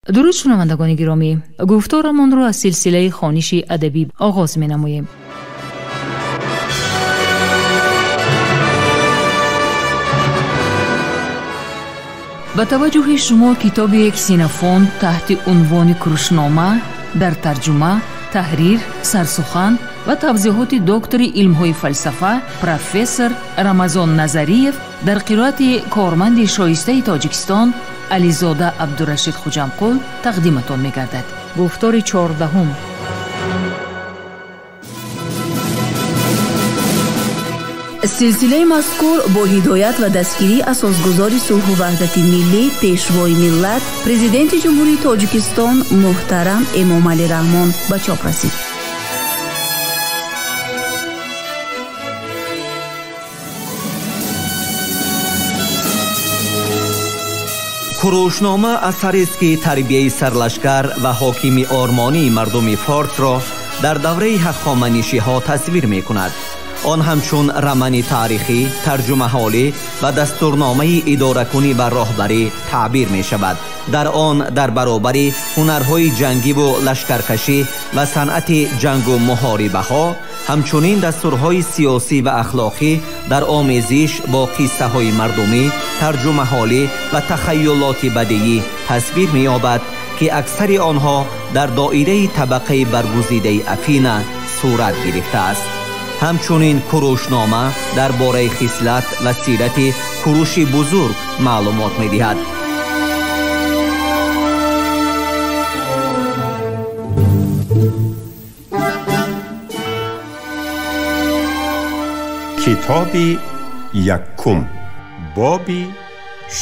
Дуруд, шунавандагони гиромӣ, гуфторамонро аз силсилаи хониши адабӣ оғоз менамоем. Ба таваҷҷӯҳи шумо китоби Ксенофонт таҳти унвони Курушнома дар тарҷума, таҳрир, сарсухан ва тавзеҳоти доктори илмҳои фалсафа профессор Рамазон Назариев дар қироати корманди шоистаи Тоҷикистон Ализода Абдурашид Хуҷамқул тақдиматон мегардад. Гуфтори 14. Силсилаи мазкур бо ҳидоят ва дастгирии асосгузори сулҳу ваҳдати миллӣ, пешвои миллат, президенти Ҷумҳурии Тоҷикистон муҳтарам Эмомалӣ Раҳмон ба чоп расид. Курушнома асарест, ки тарбияи сарлашкар ва ҳокими ормонии мардуми форсро дар давраи ҳахоманишиҳо тасвир мекунад. Он ҳамчун романи таърихӣ, тарҷумаҳолӣ ва дастурномаи идоракунӣ ва роҳбарӣ таъбир мешавад. Дар он дар баробари ҳунарҳои ҷангиву лашкаркашӣ ва санъати ҷангу муҳорибаҳо, ҳамчунин дастурҳои сиёсӣ ва ахлоқӣ дар омезиш бо қиссаҳои мардумӣ, тарҷумаҳолӣ ва тахайюлоти бадиӣ тасвир меёбад, ки аксари онҳо дар доираи табақаи баргузидаи Афина сурат гирифтааст. Ҳамчунин Курушнома дар бораи хислат ва сирати Куруши бузург маълумот медиҳад. Китоби якум, боби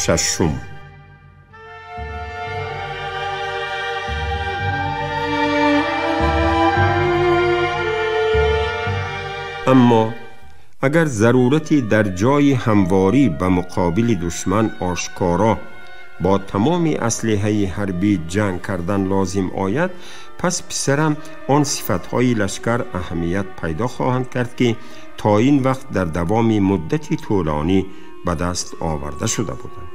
шашум. Аммо агар зарурати дар ҷои ҳамворӣ ба муқобили душман ошкоро бо тамоми аслиҳаи ҳарбӣ ҷанг кардан лозим ояд, пас писарам он сифатҳои лашкар аҳамият пайдо хоҳанд кард, ки то ин вақт дар давоми муддати тӯлонӣ ба даст оварда шуда буданд.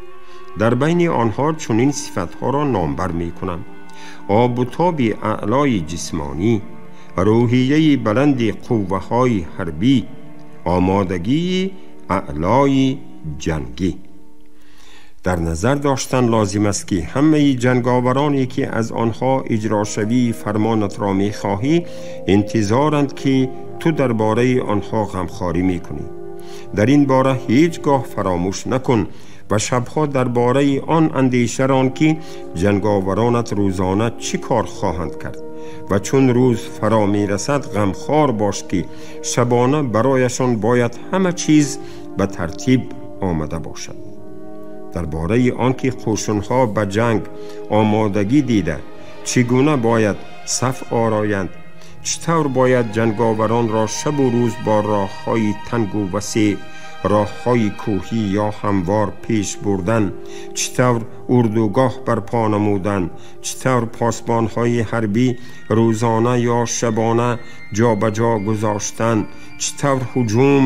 Дар байни онҳо чунин сифатҳоро номбар мекунам: обутоби аълои ҷисмонӣ, рӯҳияи баланди қувваҳои ҳарбӣ, омодагии аълои ҷангӣ. Дар назар доштан лозим аст, ки ҳамаи ҷанговароне, ки аз онҳо иҷрошавии фармонатро мехоҳӣ, интизоранд, ки ту дар бораи онҳо ғамхорӣ мекунӣ. Дар ин бора ҳеҷ гоҳ фаромӯш накун ва шабҳо дар бораи он андеша рон, ки ҷанговаронат рӯзона чӣ кор хоҳанд кард, ва чун рӯз фаро мерасад ғамхор бош, ки шабона барояшон бояд ҳама чиз ба тартиб омада бошад. Дар бораи он ки қӯшунҳо ба ҷанг омодагӣ дида чӣ гуна бояд саф ороянд, чӣ тавр бояд ҷанговаронро шабу рӯз бо роҳҳои тангу васеъ, роҳҳои кӯҳӣ ё ҳамвор пеш бурдан, чӣ тавр урдугоҳ барпо намудан, чӣ тавр посбонҳои ҳарбӣ рӯзона ё шабона ҷобаҷо гузоштан, чӣ тавр ҳуҷум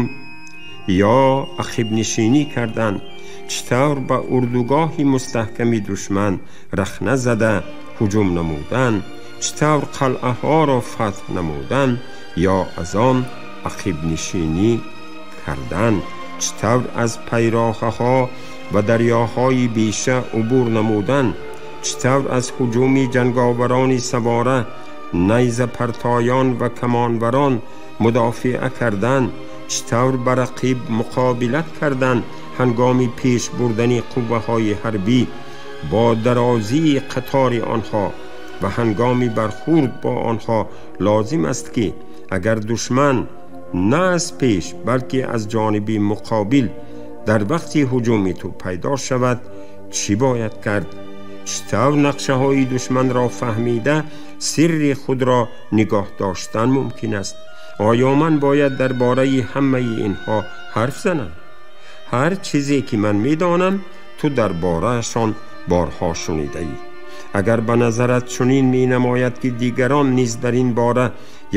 ё ақибнишинӣ кардан, чӣ тавр ба урдугоҳи мустаҳками душман рахна зада ҳуҷум намудан, чӣ тавр қалъаҳоро фатҳ намудан ё аз он ақибнишинӣ кардан, чӣ тавр аз пайроҳаҳо ва дарёҳои беша убур намудан, чӣ тавр аз ҳуҷуми ҷанговарони савора, найзапартоён ва камонварон мудофиа кардан, чӣ тавр ба рақиб муқобилат кардан ҳангоми пеш бурдани қувваҳои ҳарбӣ бо дарозии қатори онҳо ва ҳангоми бархӯрд бо онҳо лозим аст, ки агар душман на аз пеш, балки аз ҷониби муқобил дар вақти ҳуҷуми ту пайдо шавад, чӣ бояд кард, чӣ тавр нақшаҳои душманро фаҳмида сирри худро нигоҳ доштан мумкин аст. Оё ман бояд дар бораи ҳамаи инҳо ҳарф занам? Ҳар чизе ки ман медонам, ту дар бораашон борҳо шунидаӣ. Агар ба назарат чунин менамояд, ки дигарон низ дар ин бора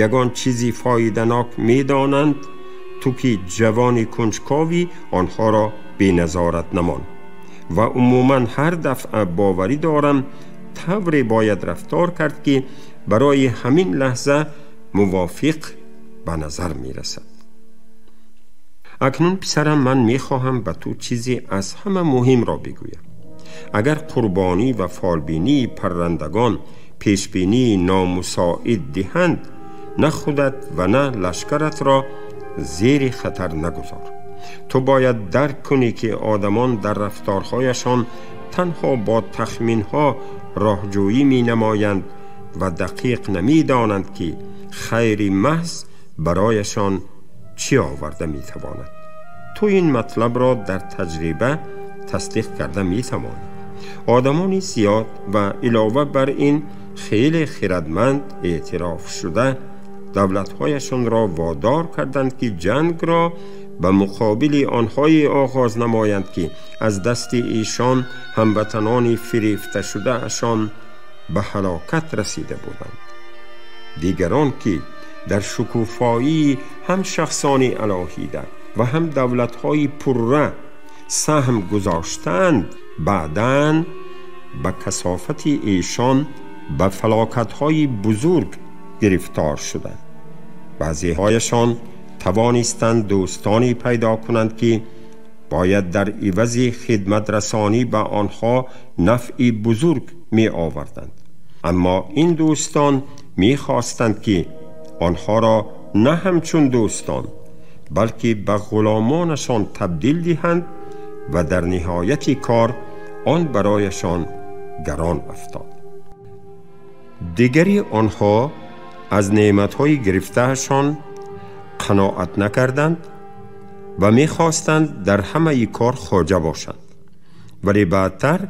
ягон чизи фоиданок медонанд, ту ки ҷавони кунҷковӣ, онҳоро беназорат намон. Ва умуман ҳар дафъа боварӣ дорам, тавре бояд рафтор кард ки барои ҳамин лаҳза мувофиқ ба назар мерасад. Акнун писарам, ман мехоҳам ба ту чизе аз ҳама муҳимро бигӯям. Агар қурбонӣ ва фолбинии паррандагон пешбинии номусоид диҳанд, на худат ва на лашкаратро зери хатар нагузор. Ту бояд дарк кунӣ ки одамон дар рафторҳояшон танҳо бо тахминҳо роҳҷӯӣ менамоянд ва дақиқ намедонанд ки хайри маҳз барояшон чӣ оварда метавонад. Ту ин матлабро дар таҷриба тасдиқ карда метавонӣ. Одамони зиёд ва илова бар ин хеле хирадманд эътироф шуда давлатҳояшонро водор карданд ки ҷангро ба муқобили онҳое оғоз намоянд ки аз дасти эшон ҳамватанони фирефташудаашон ба ҳалокат расида буданд. Дигарон ки дар шукуфоии ҳам шахсони алоҳида ва ҳам давлатҳои пурра саҳм гузоштанд, баъдан ба касофати эшон ба фалокатҳои бузург гирифтор шуданд. Баъзеҳояшон тавонистанд дӯстоне пайдо кунанд ки бояд дар ивази хидматрасонӣ ба онҳо нафъи бузург меоварданд. Аммо ин дӯстон мехостанд ки онҳоро на ҳамчун дӯстон, балки ба ғуломонашон табдил диҳанд ва дар ниҳояти кор он барояшон гарон афтод. Дигари онҳо аз неъматҳои гирифтаашон қаноат накарданд ва мехостанд дар ҳамаи кор хоҷа бошанд. Вале баъдтар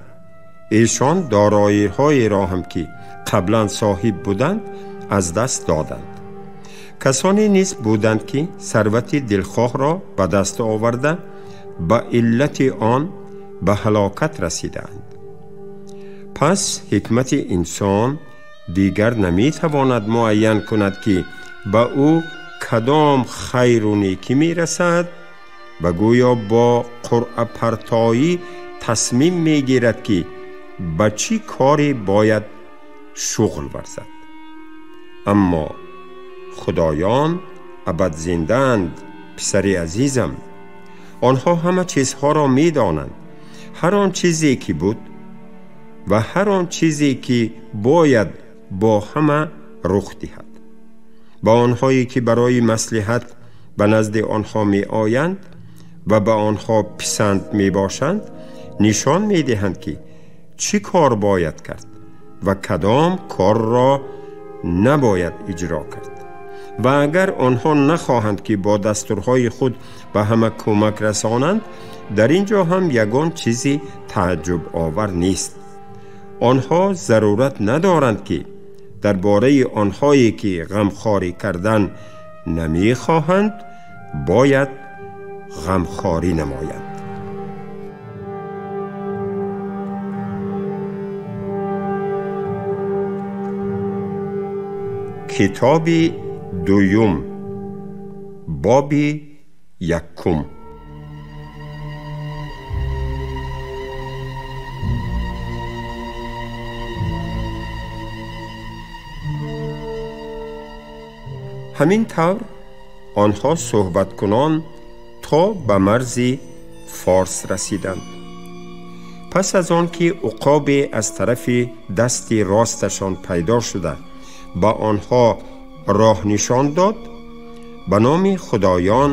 эшон дороиҳоеро ҳам ки қаблан соҳиб буданд аз даст доданд. Касоне низ буданд ки сарвати дилхоҳро ба даст оварда ба иллати он ба ҳалокат расидаанд. Пас ҳикмати инсон дигар наметавонад муайян кунад ки ба ӯ кадом хайру некӣ мерасад ва гӯё бо қуръапартоӣ тасмим мегирад ки ба чӣ коре бояд шуғл варзад. Аммо худоён абадзиндаанд, писари азизам. Онҳо ҳама чизҳоро медонанд. Ҳар он чизе ки буд ва ҳар он чизе ки бояд бо ҳама рух диҳад. Ба онҳое ки барои маслиҳат ба назди онҳо меоянд ва ба онҳо писанд мебошанд, нишон медиҳанд ки чӣ кор бояд кард ва кадом корро набояд иҷро кард. Ва агар онҳо нахоҳанд ки бо дастурҳои худ ба ҳама кӯмак расонанд, дар ин ҷо ҳам ягон чизи тааҷҷубовар нест. Онҳо зарурат надоранд ки дар бораи онҳое ки ғамхорӣ кардан намехоҳанд, бояд ғамхорӣ намоянд. Китоби дуюм, боби якум. Ҳамин тавр онҳо суҳбаткунон то ба марзи форс расиданд. Пас аз он ки уқобе аз тарафи дасти росташон пайдо шуда ба онҳо роҳ нишон дод, ба номи худоён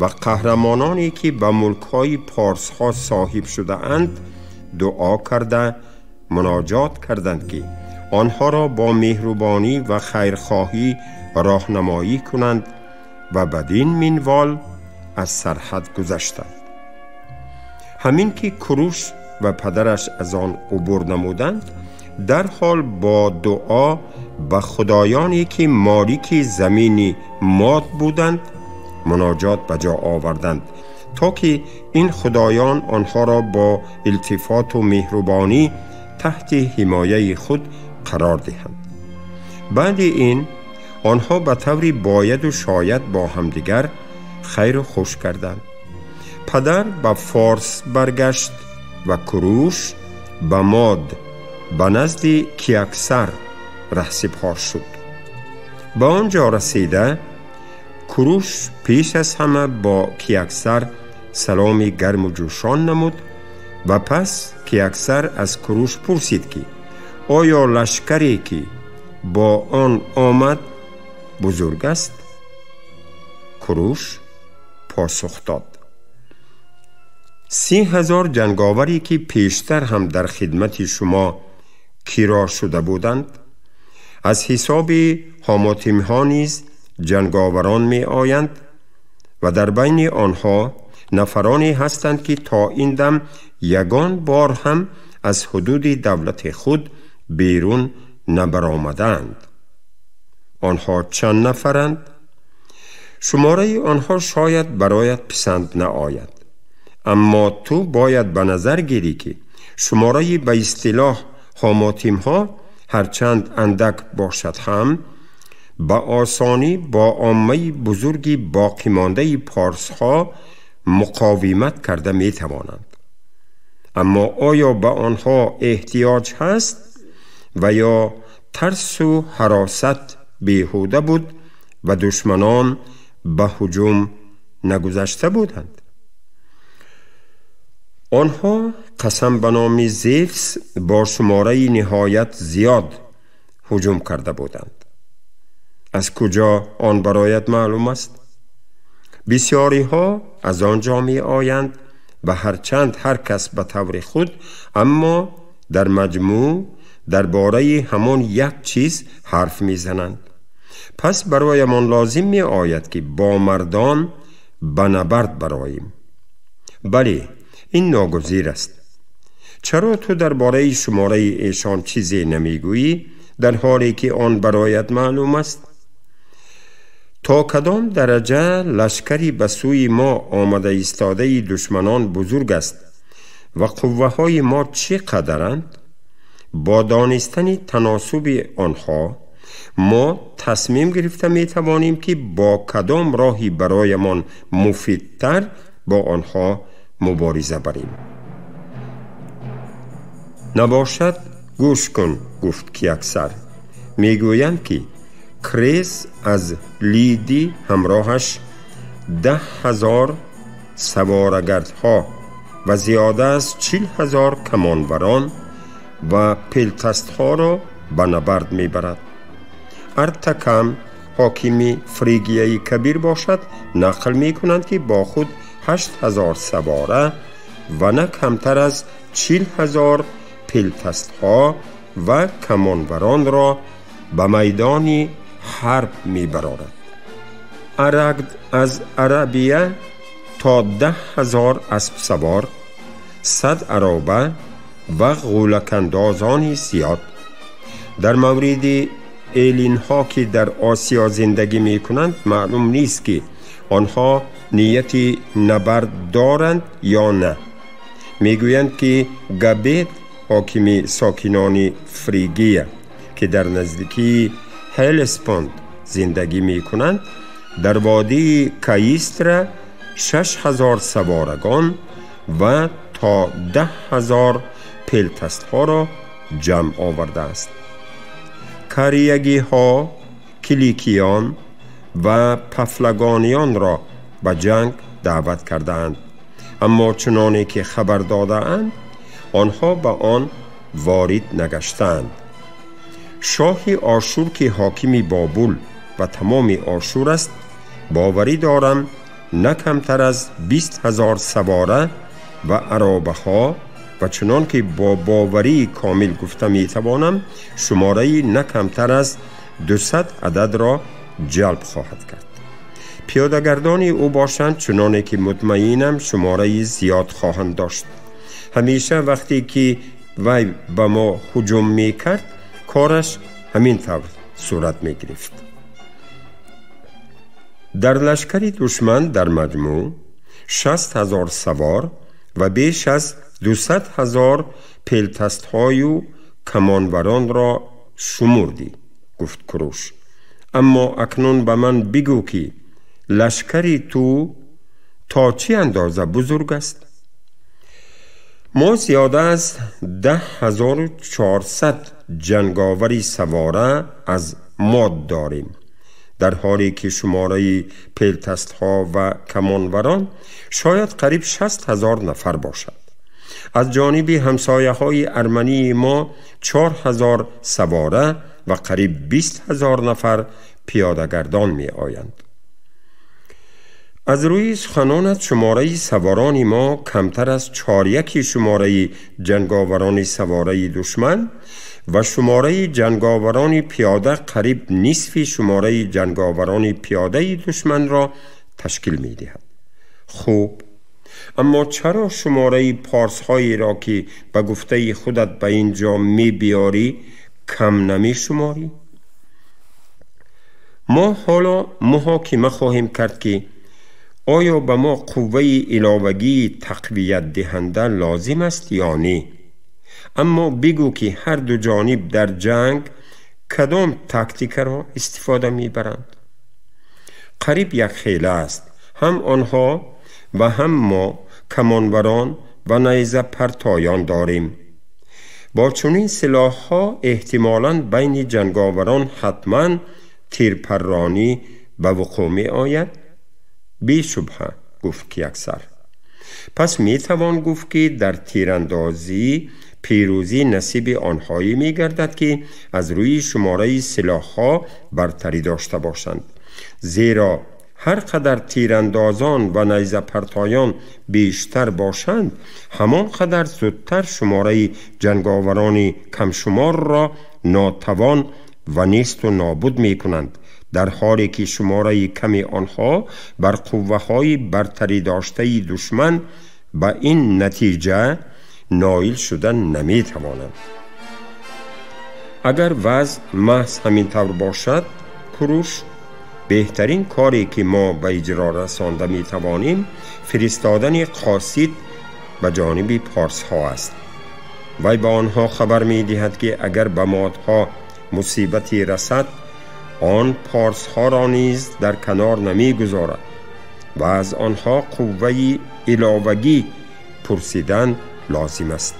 ва қаҳрамононе ки ба мулкҳои порсҳо соҳиб шудаанд дуо карда муноҷот карданд ки онҳоро бо меҳрубонӣ ва хайрхоҳӣ роҳнамоӣ кунанд ва бадин минвол аз сарҳад гузаштанд. Ҳамин ки Куруш ва падараш аз он убур намуданд, дарҳол бо дуо ба худоёне ки молики замини мод буданд муноҷот ба ҷо оварданд, то ки ин худоён онҳоро бо илтифоту меҳрубонӣ таҳти ҳимояи худ қарор диҳанд. Баъди ин онҳо ба таври бояду шояд бо ҳамдигар хайру хуш карданд. Падар ба форс баргашт ва Куруш ба мод ба назди Кияксар раҳсипор шуд. Ба он ҷо расида, Куруш пеш аз ҳама бо Кияксар саломи гарму ҷӯшон намуд ва пас Кияксар аз Куруш пурсид, ки оё лашкаре, ки бо он омад, бузург аст? Куруш посух дод: 30,000 ҷанговаре, ки пештар ҳам дар хидмати шумо киро шуда буданд, аз ҳисоби ҳомотимҳо низ ҷанговарон меоянд ва дар байни онҳо нафароне ҳастанд, ки то ин дам ягон бор ҳам аз ҳудуди давлати худ берун набаромадаанд. Онҳо чанд нафаранд? Шумораи онҳо шояд бароят писанд наояд, аммо ту бояд ба назар гирӣ, ки шумораи ба истилоҳ ҳомотимҳо ҳарчанд андак бошад ҳам, ба осонӣ бо оммаи бузурги боқимондаи порсҳо муқовимат карда метавонанд. Аммо оё ба онҳо эҳтиёҷ ҳаст ва ё тарсу ҳаросат беҳуда буд ва душманон ба ҳуҷум нагузашта буданд? Онҳо қасам ба номи Зевс бо шумораи ниҳоят зиёд ҳуҷум карда буданд. Аз куҷо он бароят маълум аст? Бисёриҳо аз он ҷо меоянд ва ҳарчанд ҳар кас ба таври худ, аммо дар маҷмӯъ дар бораи ҳамон як чиз ҳарф мезананд. Пас бароямон лозим меояд, ки бо мардон ба набард бароем. Бале, ин ногузир аст. Чаро ту дар бораи шумораи эшон чизе намегӯӣ, дар ҳоле ки он бароят маълум аст? То кадом дараҷа лашкари ба сӯи мо омада истодаи душманон бузург аст ва қувваҳои мо чӣ қадаранд? Бо донистани таносуби онҳо мо тасмим гирифта метавонем, ки бо кадом роҳи бароямон муфидтар бо онҳо мубориза барем. Набошад, гӯш кун, гуфт Кияксар. Мегӯянд, ки Крез аз Лиди ҳамроҳаш 10,000 саворагардҳо ва зиёда аз 40,000 камонварон ва пелтастҳоро ба набард мебарад. Артакам, ҳокими Фригияи Кабир бошад, нақл мекунанд, ки бо худ 8,000 савора ва на камтар аз 40,000 пелтастҳо ва камонваронро ба майдони ҳарб мебарорад. Арагд аз Арабия то 10,000 аспсавор, 100 ароба ва ғӯлакандозони зиёд. Дар мавриди элинҳо, ки дар Осиё зиндагӣ мекунанд, маълум нест, ки онҳо нияти набард доранд ё на. Мегӯянд, ки Габет, ҳокими сокинони Фригия, ки дар наздикии Ҳелеспонд зиндагӣ мекунанд, дар водии Каистра 6,000 саворагон ва то 10,000 пелтастҳоро ҷамъ овардааст. Кариягиҳо, киликиён ва пафлагониёнро ба ҷанг даъват кардаанд, аммо чуноне ки хабар додаанд, онҳо ба он ворид нагаштаанд. Шоҳи Ошур, ки ҳокими Бобул ва тамоми Ошур аст, боварӣ дорам, на камтар аз 20,000 савора ва аробаҳо ва чунон ки бо боварии комил гуфта метавонам, шумораи на камтар аз 200 ададро ҷалб хоҳад кард. Пиёдагардони ӯ бошанд, чуноне ки мутмаинам, шумораи зиёд хоҳанд дошт. Ҳамеша вақте ки вай ба мо ҳуҷум мекард, кораш ҳамин тавр сурат мегирифт. Дар лашкари душман дар маҷмӯъ 60,000 савор ва беш аз 200,000 пелтастҳою камонваронро шумурдӣ, гуфт Куруш. Аммо акнун ба ман бигӯ, ки лашкари ту то чӣ андоза бузург аст? Мо зиёда аз 10400 ҷанговари савора аз мод дорем, дар ҳоле ки шумораи пелтастҳо ва камонварон шояд қариб 60,000 нафар бошад. Аз ҷониби ҳамсояҳои армании мо 4000 савора ва қариб 20,000 нафар пиёдагардон меоянд. Аз рӯи суханонат шумораи саворони мо камтар аз 4/1 шумораи ҷанговарони савораи душман ва шумораи ҷанговарони пиёда қариб нисфи шумораи ҷанговарони пиёдаи душманро ташкил медиҳад. Хуб, аммо чаро шумораи порсҳоеро ки ба гуфтаи худат ба ин ҷо мебиёрӣ кам намешуморӣ? Мо ҳоло муҳокима хоҳем кард ки оё ба мо қувваи иловагии тақвиятдиҳанда лозим аст ё не. Аммо бигӯ ки ҳар ду ҷониб дар ҷанг кадом тактикаро истифода мебаранд? Қариб якхела аст. Ҳам онҳо ва ҳам мо камонварон ва найзапартоён дорем. Бо чунин силоҳҳо эҳтимолан байни ҷанговарон ҳатман тирпарронӣ ба вуқӯъ меояд? Бешубҳа, гуфт Кияксар. Пас метавон гуфт ки дар тирандозӣ пирӯзӣ насиби онҳое мегардад ки аз рӯи шумораи силоҳҳо бартарӣ дошта бошанд, зеро ҳар қадар тирандозон ва найзапартоён бештар бошанд, ҳамон қадар зудтар шумораи ҷанговарони камшуморро нотавон ва несту нобуд мекунанд, дар ҳоле ки шумораи ками онҳо бар қувваҳои бартарӣ доштаи душман ба ин натиҷа ноил шуда наметавонанд. Агар вазъ маҳз ҳамин тавр бошад, Куруш, беҳтарин коре ки мо ба иҷро расонда метавонем фиристодани қосид ба ҷониби порсҳо аст. Вай ба онҳо хабар медиҳад ки агар ба модҳо мусибате расад, он порсҳоро низ дар канор намегузорад ва аз онҳо қувваи иловагӣ пурсидан лозим аст.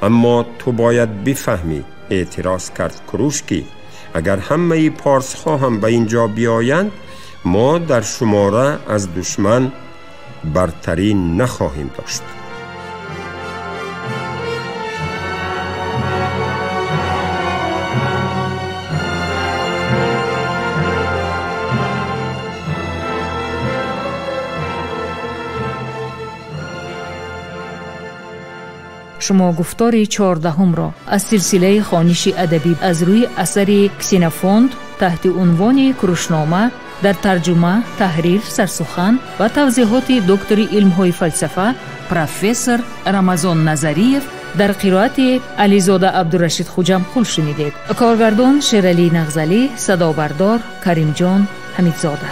Аммо ту бояд бифаҳмӣ, эътироз кард Куруш, ки агар ҳамаи порсҳо ҳам ба ин ҷо биёянд, мо дар шумора аз душман бартарӣ нахоҳем дошт. Шумо гуфтори 14-ро аз силсилаи хониши адабӣ аз рӯи асари Ксенофонт таҳти унвони Курушнома дар тарҷума, таҳрир, сарсухан ва тавзеҳоти доктори илмҳои фалсафа профессор Рамазон Назариев дар қироати Ализода Абдурашид Хуҷамқул шунидед. Коргардон Шералӣ Нағзалӣ, садобардор Каримҷон Ҳамидзода.